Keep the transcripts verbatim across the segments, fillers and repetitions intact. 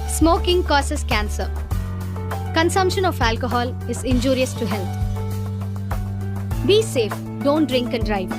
Smoking causes cancer. Consumption of alcohol is injurious to health. Be safe, don't drink and drive.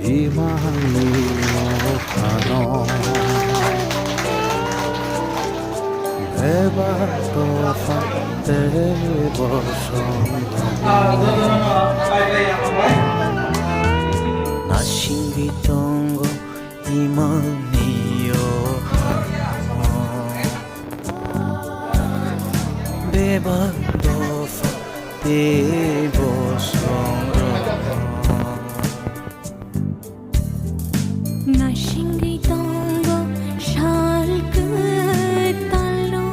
Imangni nokhano bebak dopha tei bosong nasingwi tongo imangni nokhano bebak dopha tei bosong rok. Nasingwi tongo sal kwtalo.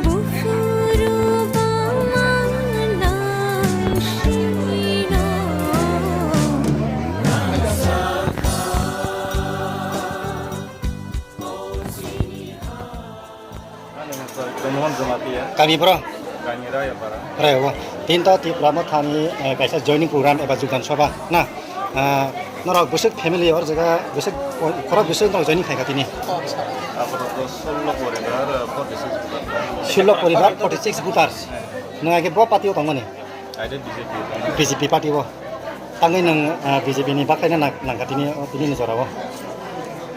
Buphuru bamang nangsino. Mohan Jamatia. Kami bro? Kami Rayapara. Rayo. Tin to Tipra Mothani, eh, kaisa joining program eba jugdan sabha na. Ah, norok bwswk family or jaga bwswk, khorok bwswk norok joining khaika tini? Apatot solo poribar, forty six voter. Solo poribar, forty six voters. Nwng age bo party o tongmani? Aide B J P. B J P party o. Tangwi nwng, ah, B J P ni bakhai na nang-, nangkha tini, tini ni jora o.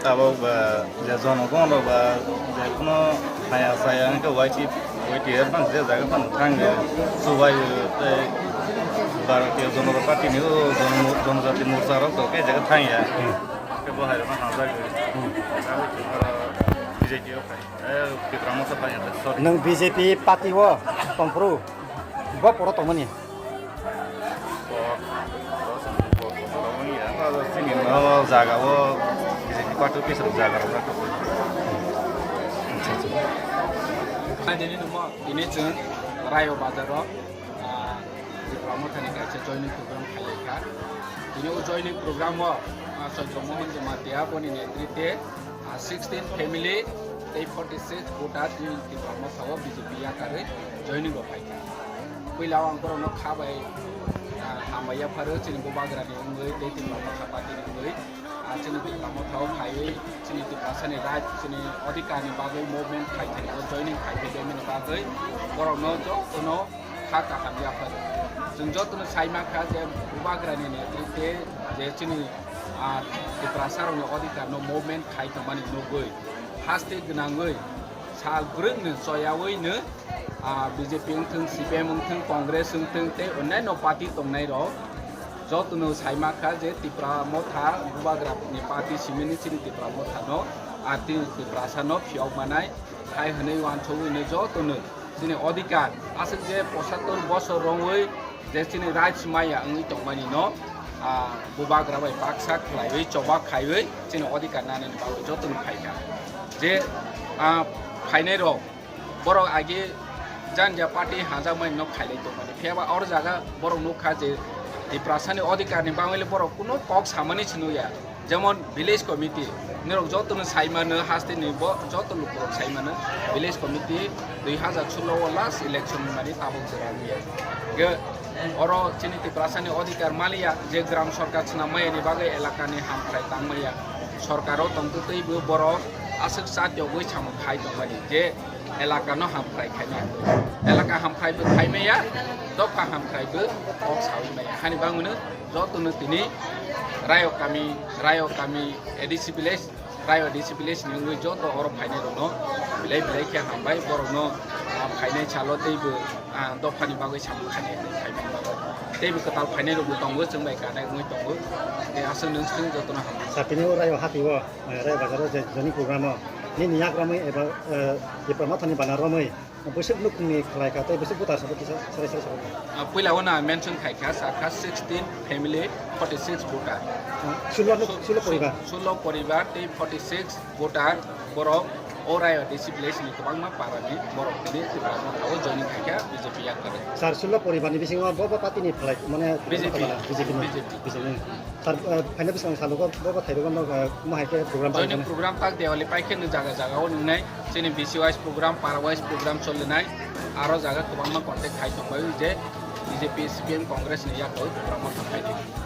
Abo ba, je jonogon rok ba, je kuno haya saya hwnkhe Y T, Y T F ban je jaga phano thang ya. Subai tei Bharatiya Janata Party ni o jon-, Janajati Morcha rok to ke jaga thang ya. Hmm. Ke bo hai rok hamjak. Hmm. Abo, ah, B J P o khai. Eh, Tipra Motha bai, sorry. Nwng B J P party o tongphuru, bo poro tongmani? Bo, bo, bo, bo, bo, bo, bo, ya, bo, bo, chini no jaga o B J P party office rok jaga rok. Tini chwng Rayo Bazar o, ah, Tipra Mothani kaisa joining program khailai kha. Tini o joining program o, ah, Chaitra Mohan Jamatia boni netritwe, ah, sixteen family tei forty six voter tini Tipra Motha o B J P yakarwi joining rok phai kha. Puila o ang borokno kha bai, ah, hambai yapharo chini Bubagrani wngwi tei Tipra Motha party ni wngwi. Ah, chini Tipra Motha o phaiwi chini Tiprasani right, chini odhikar ni bagwi movement khai thai o joining khai thai bemani bagwi borokno jotono kha kaham yaphar. Chwng jotono sai mankha je Bubagrani netritwe je chini, ah, Tiprasarokni odhikar no movement khai tongmani nugwi haste gwnangwi sal bwrwngni choyawi no, ah, B J P wngthwng, C P M wngthwng, Congress wngthwng tei onyaino party tongnairok jotono sai mankha je Tipra Motha Bubagrani party simini chini Tipra Mothano, ah, tini Tiprasano phiyok manai hai hwnwi uansugwi no jotono chini odhikar, aswk je pochattor bosor romwi je chini rights maya wngwi tongmani no, ah, Bubagra bai baksa khlaiwi choba khaiwi chini odhikar nanani bagwi jotono phaikha. Je, ah, phainairok borok age janja party hajakmani no khailai tongmani. Phiya ba oro jaga borok nukha je Tiprasani odhikarni bagwi le borok kuno kok samani se nukya. Jemon village committee, norok jotono sai mano, haste ni bo joto lukurok sai mano, village committee dui hazar solo o last election ni mani tabuk jora wngya. Ge oro chini Tiprasani odhikar maliya, je gram sorkar swnam maya ni bagwi elaka ni hamkrai tang maya, sorkar o tongtwtwi bo borok aswk chat yogwi samung khai tongmani, je elaka no hamkrai khaimaya. Elaka hamkrai bo khaimaya, dopha hamkrai bo kok sawi maya. Hani bangwino jotono tini Rayo kami, Rayo kami A D C village, Rayo A D C village ni wngwi joto oro phainai rokno belai belai khe hambai, borokno, ah, phainai salo teibo, ah, dophani bagwi samung khainai hwnwi phaimani bagwi. Teibo kwtal phainai rokbo tongo, chwng bai kanai wngwi tongo. Tei aswk nwng swkang jotono hambai. Sa tini o Rayo hati o, eh, Rayo bazar o je joining program o nini yak romwi eba, eh, Tipra Mothani bana romwi bwswk nukhungni khlai kha tei bwswk voter sabo kisa sarai sarai sabo. Ah, puila o na mention khai kha, sa kha sixteen family, forty six voter. Ah, sulo nuk-, sulo poribar. Sulo poribar tei forty six voter borok o Rayo D C village ni kwbangma para ni borok tini Tipra Motha o joining khai kha B J P yakarwi. Sir, sulo poribar ni bisingo bo bo party ni phlai mane B J P. B J P ni. B J P. B J P ni. Sir, eh, phaina bwskango salogo bo bo thairogo no, eh, mo hai khe program joining paikha. Program tak Diwali paikhe no jaga jaga o nungnai chini B C wise program, para wise program cholinai aro jaga kwbangma contact khai tongbai je B J P, C P M, Congress ni yakarwi program o thangpai di.